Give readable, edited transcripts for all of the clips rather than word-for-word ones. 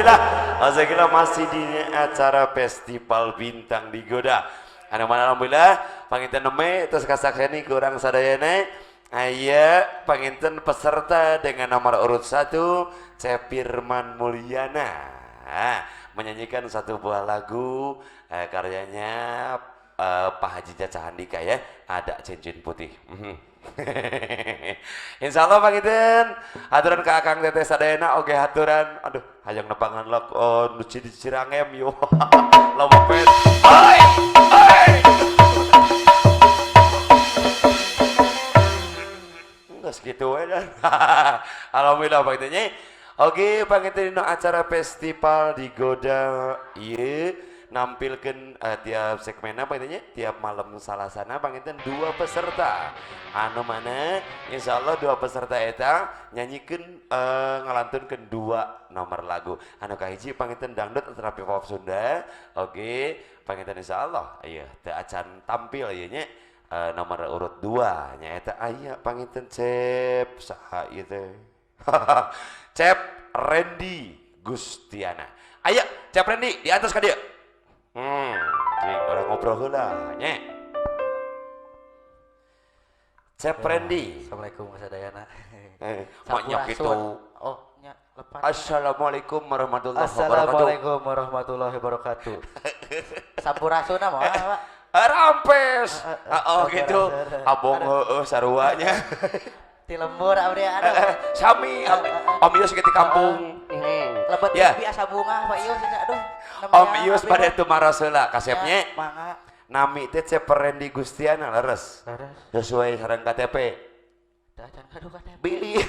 Alhamdulillah. Alhamdulillah masih di acara Festival Bintang di Goda. Anu mana alhamdulillah panginten neme terus kasakseni ku urang sadayana aya panginten peserta dengan nomor urut 1 Cep Firman Mulyana menyanyikan satu buah lagu karyanya Pak Haji Caca Handika ya, ada Cincin Putih. Insya Allah panginten aturan ke Akang Teteh sadayana oge haturan, aduh hayang nepangan lok oh nu di Cirangem yo lomopet. Oi oi enggak segitu we dan. Alhamdulillah panginten. Oke, panginten dina acara festival di Goda ieu nampilkeun tiap segmenna panginten tiap malam salasana panginten dua peserta anu mana insyaallah dua peserta eta nyanyikeun ngalantunkeun dua nomor lagu anu kahiji panginten dangdut terapi pop Sunda. Oke, panginten insyaallah ieu teu acan tampil ieu nya nomor urut 2 nyaeta aya panginten Cep saha ieu teh, Cep Randy Gustiana. Ayo Cep Randy di atas ka dieu. Cing urang ngobrol heula nya. Cep Randy. Assalamualaikum sadayana. Maknya gitu. Oh, nya lepat. Assalamualaikum warahmatullahi wabarakatuh. Assalamualaikum warahmatullahi wabarakatuh. Sampurasun mah, Pak. Rampes. Oh gitu. Abong heueuh saruanya. Ti lembur abdi aduh. Sami Om Ius di kampung. Lebet Ya. biasa bunga Pak Ius nya aduh. Om Ius pada tumaros heula kasepnya. Mangga. Nami teh Cep Randy Gustiana leres. Leres. Sesuai sareng KTP. Teu acan kadu KTP. Bilih.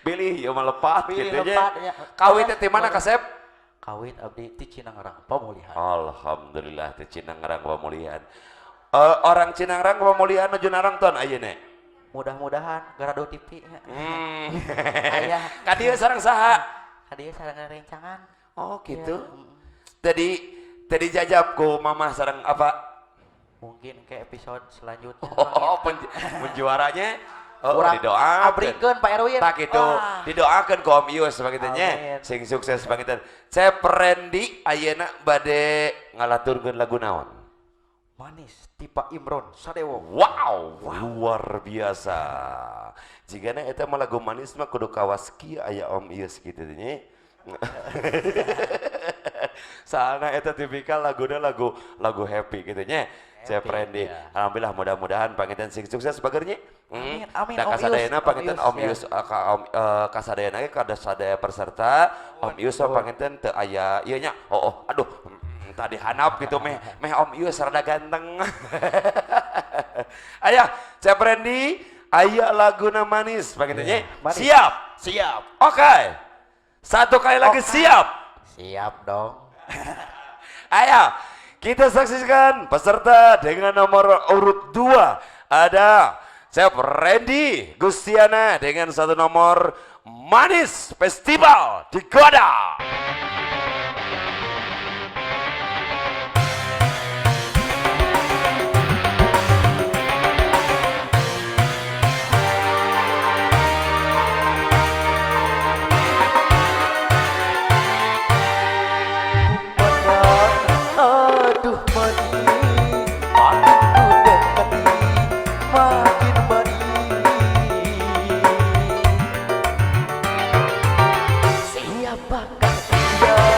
Bilih ieu mah lepat Bilih gitu nya. lepat, ya. Kawin teh ti mana kasep? Kawin abdi ti Cinangrang Pamulihan. Alhamdulillah ti Cinangrang Pamulihan. Orang Cinangrang Pamulihan nuju narangton ayeuna. Mudah-mudahan garado TV nya. Aya. Ka dieu sareng saha? Ka dieu sareng rencangan. Oh gitu. Ya. Tadi tadi jajab ku mamah sareng apa? Mungkin ke episode selanjutnya. Oh, penjuaranya. Oh, Urang didoakeun. abrikeun Pak Erwin. Tak gitu. Wah. Didoakeun ku Om Ius panginten nya. Amin. Sing sukses panginten. Cep Randy ayeuna bade ngalaturkeun lagu naon? Manis tipe Imron Sadewo. Wow, luar biasa. Jigana eta mah lagu manis mah kudu kawas kieu aya Om Ius kitu nya. Soalnya eta tipikal laguna lagu lagu happy gitu nya. Cep Randy. Ya. Alhamdulillah mudah-mudahan panginten sing sukses bagernya. Amin, amin, Da Om Ius, kasadayana Om panginten Ius, Om ya. Ius ka Om kasadayana ge kada sadaya peserta Om Ius mah panginten teu aya ieu nya. Oh, oh aduh. Tadi hanap gitu meh meh Om Ius rada ganteng. Ayah, Cep Randy, aya laguna manis panginten nya. Manis. Siap. Siap. Oke. Satu kali lagi Oke. siap. Siap dong. Ayo, kita saksikan peserta dengan nomor urut 2 ada Cep Randy Gustiana dengan satu nomor Manis Festival di Goda. Aduh manis, makin ku dekati, makin manis. Siapakah dia?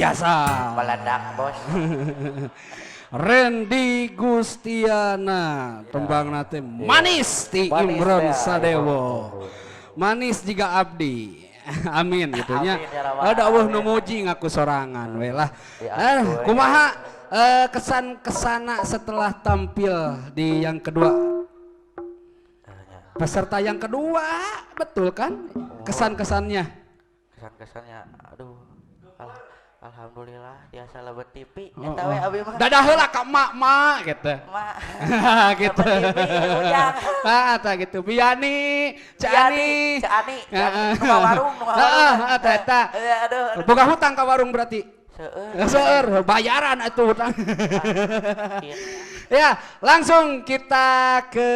Biasa. Meledak, Bos. Randy Gustiana tembang teh manis ti Manis Imron teh, Sadewo. Manis jika abdi. Amin gitu nya. Amin, ya rabbal Ada Allah alamin. nu muji ngaku sorangan we lah. Ya ampun. Kumaha kesan kesana setelah tampil di yang kedua? Peserta yang kedua, betul kan? Kesan-kesannya. Kesan-kesannya aduh. Alhamdulillah biasa lebet TV. Oh, Eta we oh. abi mah. Dadah heula ka emak-emak gitu. Mak. Gitu. Lebet TV, ujang. Ah, tah gitu. Biani, Cak Ani. Cak Ani, Cak Ani. Heeh. Nu ka warung, nu ka warung. Heeh, heeh, tah eta. Eh, aduh, aduh. Boga hutang ka warung berarti. Seueur. Seueur, bayaran atuh hutang. Iya. Ya, langsung kita ke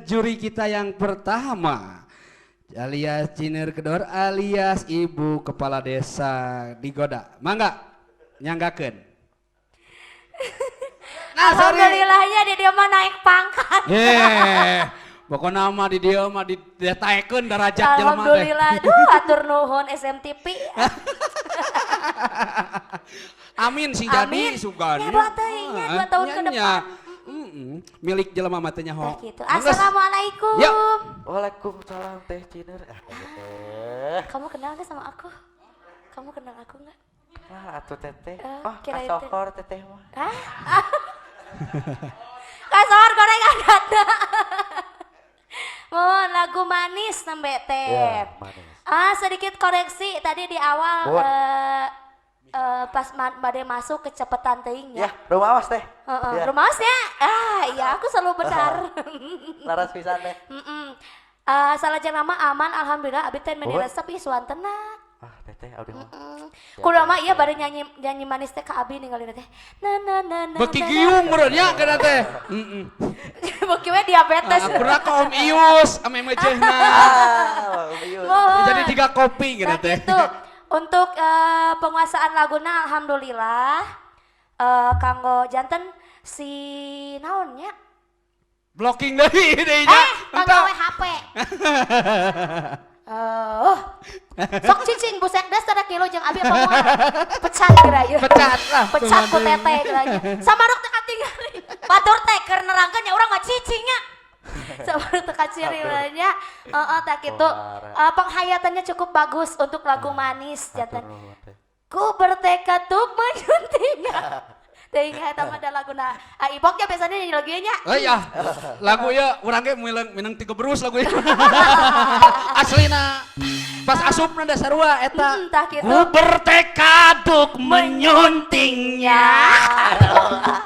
juri kita yang pertama. Alias Ciner Kedor alias Ibu Kepala Desa Digoda. Mangga, nyanggakeun. Nah, sorry. Alhamdulillahnya di dia mah naik pangkat. Ye, pokoknya mah di dia mah ditaekeun derajat jelema teh. Alhamdulillah, aduh atur nuhun SMTP. Amin sing jadi Amin. sugan. Ya, dua teuing nya, 2 tahun ke depan. Milik jelema mah teh nyaho. Tah gitu. Mangga. Assalamualaikum. Ya. Waalaikumsalam Teh Ciner. Kamu kenal nggak sama aku? Kamu kenal aku nggak? Ah, atuh teteh. Eh, Oh, kirain teh. kasohor teteh mah. Hah? Kasohor gorengan ada. Mohon lagu manis nembe teh. Ya, manis. Ah, sedikit koreksi tadi di awal Mohon. Pas bade masuk kecepatan teuing Ya, ya. rumaos teh. Heeh, Ya, rumaosnya. Ah, iya aku selalu benar. Laras pisan teh. Heeh. Eh, salajeng nama aman alhamdulillah abi teh meni Mohon. resep ih suantena. Ah, teteh abdi mah. Kudu mah iya bade nyanyi nyanyi manis teh ka abi ninggalin teh. Na na na na. Beki na, na. giung meureun nya kana teh. Heeh. Beki we diabetes. Pernah ka Om Ius ame mejehna. Ah, Om Ius. Mohon. Jadi tiga kopi gitu Nah, teh. gitu. Untuk penguasaan laguna alhamdulillah kanggo janten si naonnya? Blocking deui deui nya. Eh, kanggo we HP. Sok cicing Bu Sekdes tada kilo jeung abi apa moal? Pecat geura ieu. Pecat lah. Pecat ku teteh geura nya. Samaruk teh katingali. Batur teh keur nerangkeun nya urang mah cicingnya. Samaruk teh kaciri nya. Heeh, tah kitu. Penghayatannya cukup bagus untuk lagu manis janten. Atur nuhun teh. Ku bertekad untuk menyuntingnya. Teuing eta mah da laguna. Ah, Ipok nya biasanya nyanyi lagunya nya. Oh iya, lagu ya urang ge minang minang tiga berus lagu ya. Aslina pas asupna da sarua eta. Tah kitu. Ku bertekad untuk menyuntingnya.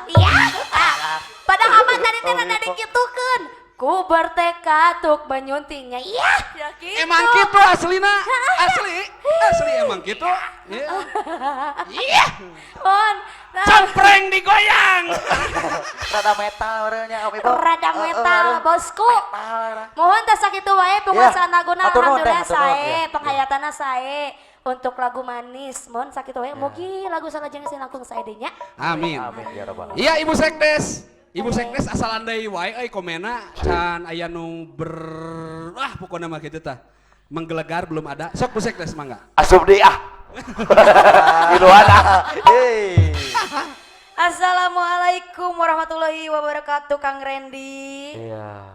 Iya. Ah, padahal mah tadi teh rada dikitukeun. Ku bertekad untuk menyuntingnya. Iya, ya gitu. Emang gitu aslina, asli, asli emang gitu. Iya. Iya. On. Nah, Cempreng digoyang. Rada metal orangnya Om Ibu. rada Eh, metal aduh. bosku. Metal, era. Mohon teh sakitu wae penguasaan Ya, laguna atur nuhun, teh, alhamdulillah atur nuhun, sae, ya. penghayatanna sae untuk lagu manis. Mohon sakitu wae mugi lagu salajengna sing langkung sae deui nya. Amin. Amin ya rabbal alamin. Iya Ibu Sekdes. Ibu Sekdes asal andai wae euy komena can aya nu ber ah pokokna mah kitu tah. Menggelegar belum ada. Sok Bu Sekdes mangga. Asup deui ah. Miluan ah. Hei. Assalamualaikum warahmatullahi wabarakatuh Kang Randy. Iya.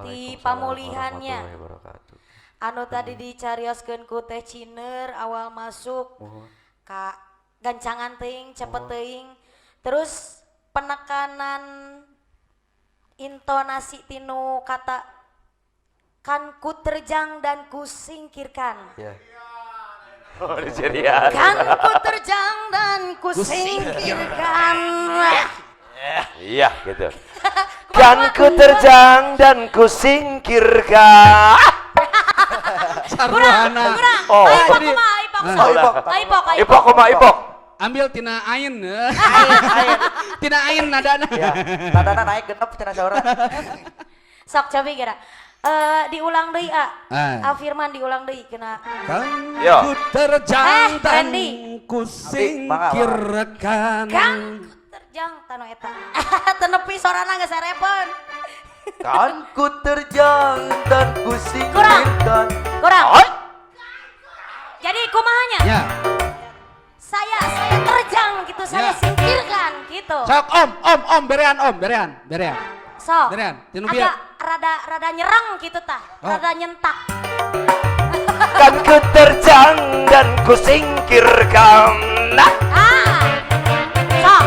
Di Waalaikumsalam pamulihannya. warahmatullahi wabarakatuh. Anu tadi dicarioskeun ku Teh Ciner awal masuk Mohon. ka gancangan teuing cepet teuing. Terus penekanan intonasi tinu kata kan ku terjang dan ku singkirkan. Ya. Oh, dicerian. Kan ku terjang dan ku singkirkan. Iya gitu. Kan ku terjang dan ku singkirkan. Sarwana. Kurang. Oh. Ayo Jadi- kumaha ipok. Oh, Ipok. Ayo ipok. Ipok kumaha ipok. Ambil tina ain. Tina ain nadana. Ya, nadana naik genep cenah saurna. Sok cobi geura. Eh diulang deui a. Ah. A Firman diulang deui kena. Kan Yo. ku terjang Eh, dan Randy. ku Abdi, mangga, singkirkan. Kang ku terjang tano eta. Teu nepi sorana geus sarepeun. Kan ku terjang dan ku singkirkan. Kurang. Oi. Jadi kumahanya? Ya. Saya terjang gitu, saya singkirkan gitu. Sok om berean om, berean. Sok. Berean, tinu bieu. Agak rada nyerang gitu tah, rada nyentak. Kan ku terjang dan ku singkirkan. Nah. Sok.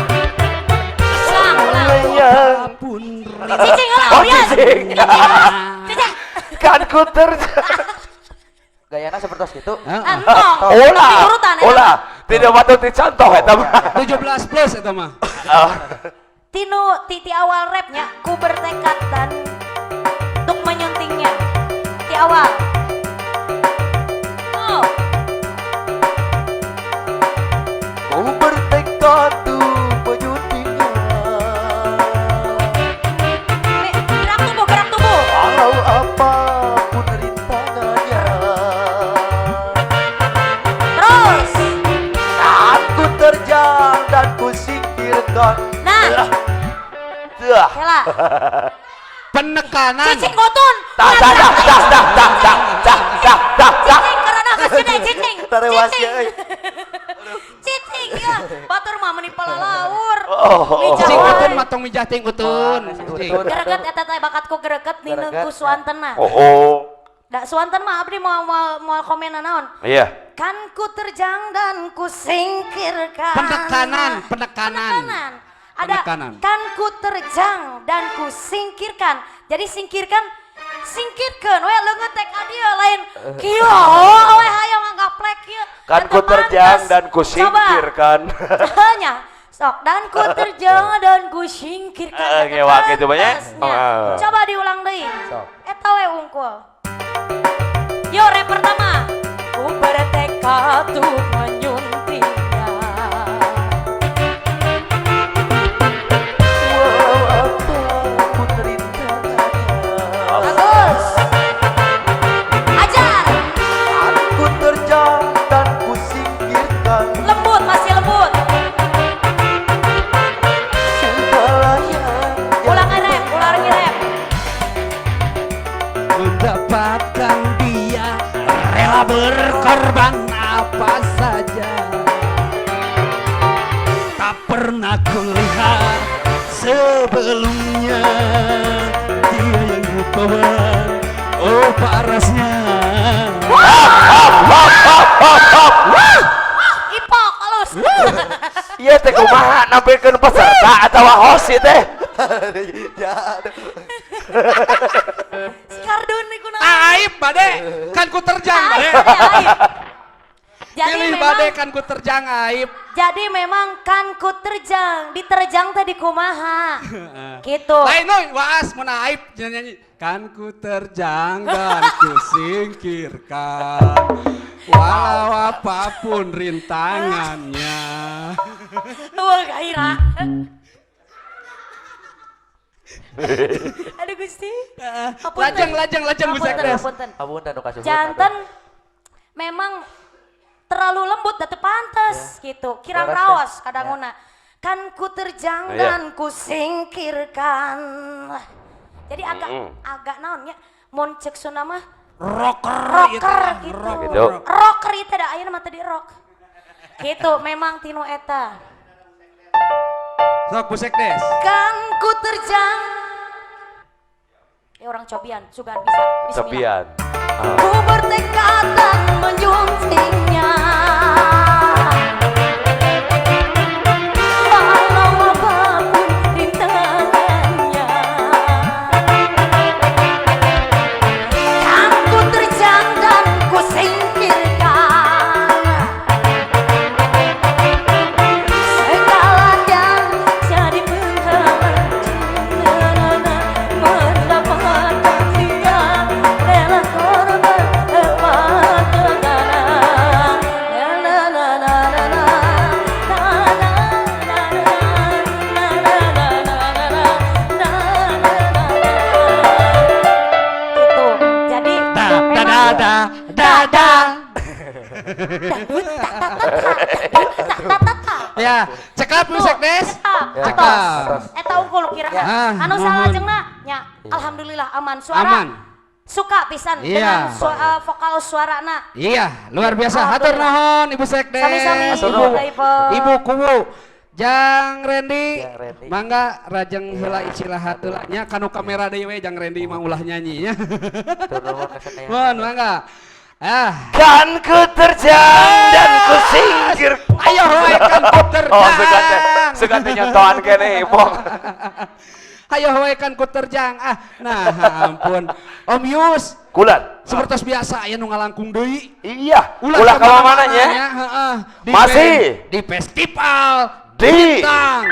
Ulang. Cicing ulang, cicing. Cicing. Kan ku terjang. Gayana seperti itu. Olah, tidak patut dicontoh eta mah. 17 plus eta mah. Tinu titi awal rapnya ku bertekad dan untuk menyuntingnya. Ti awal. Oh. Ku bertekad untuk menyuntingnya. Gerak tubuh, Walau apapun rintangannya. Terus. Aku terjang dan ku singkirkan. Nah. Kela. Penekanan. Cicing gotun. Tah. Cicing karena kesini cicing. Tarewas ya. Cicing ya. Batur mah meni palalaur. Cicing utun matong mijah ting utun. Greget eta teh bakatku greget nineung ku suantena. Oh. Da suanten mah abdi moal komen naon. Iya. Kan ku terjang dan ku singkirkan. Penekanan. Ada kan ku terjang dan ku singkirkan. Jadi singkirkan we leungeut teh ka dieu lain kieu we hayang ngaplek kieu. Kan ku terjang dan ku singkirkan. Nya. Sok dan ku terjang dan ku singkirkan. Ngewa kitu mah nya. Coba diulang deui. Eta we unggul. Yo rap pertama. Ku bertekad untuk menyuntingnya. Bagus. Ajar. Aku terjang dan ku singkirkan. Lembut, masih lembut. Ulangan rap, ulangi rap. Mendapatkan dia rela berkorban apa saja. Tak pernah kulihat sebelumnya dia yang rupawan, oh parasnya. Ipok halus. Iya teh kumaha nampilkeun peserta atawa host ieu teh. Ya. Si Kardun nih kunaon. Aib bade kan ku terjang bade. Jadi pilih memang, bade kan ku terjang aib. Jadi memang kan ku terjang, diterjang tadi kumaha. Gitu. Lain euy waas mun aib nyanyi kan ku terjang dan ku singkirkan. Walau apapun rintangannya. Wah gairah. Aduh Gusti. Lajeng Bu Sekdes. Apunten nu kasuhun. Janten memang terlalu lembut dan pantes gitu. Kirang raos kadanguna. Kan ku terjang dan ku singkirkan. Jadi agak naon nya mun cek Sunda mah rocker gitu. Rocker itu da ayeuna mah teu di rock. Gitu memang tinu eta. Sok Bu Sekdes. Kan ku terjang. Ya orang cobian, sugan bisa. Bismillah. Cobian. Ku bertekad dan menyuntingnya. Walau apapun rintangannya. Kan ku terjang dan ku singkirkan. Segala yang jadi penghalang mendapatkan dia rela korban gitu. Jadi da da da da da. Ya, cekap Bu Sekdes. Cekap. Eta unggul kira. Anu salajengna nya alhamdulillah aman suara. Aman. Suka pisan dengan vokal suarana. Iya, luar biasa. Hatur nuhun, Ibu Sekdes. Sami-sami, Ibu, Ibu Kaipo. Ibu Kuwu. Jang Randy, Jang Randy. Mangga rajeng heula istirahat heula nya kanu kamera deui we. Jang Randy mah ulah nyanyi nya. Hatur nuhun ka sadayana. Mohon mangga. Ah, Kan ku terjang dan ku singkir. Ayo we, kan ku terjang. Oh, sugan teh, sugan teh nyontohan kene ipong. Ayo we, kan ku terjang. Ah, nah ampun. Om Yus, Kulan. seperti biasa aya nu ngalangkung deui. Iya, ulah ka mana nya? Heeh. Masih. Di festival Di Bintang.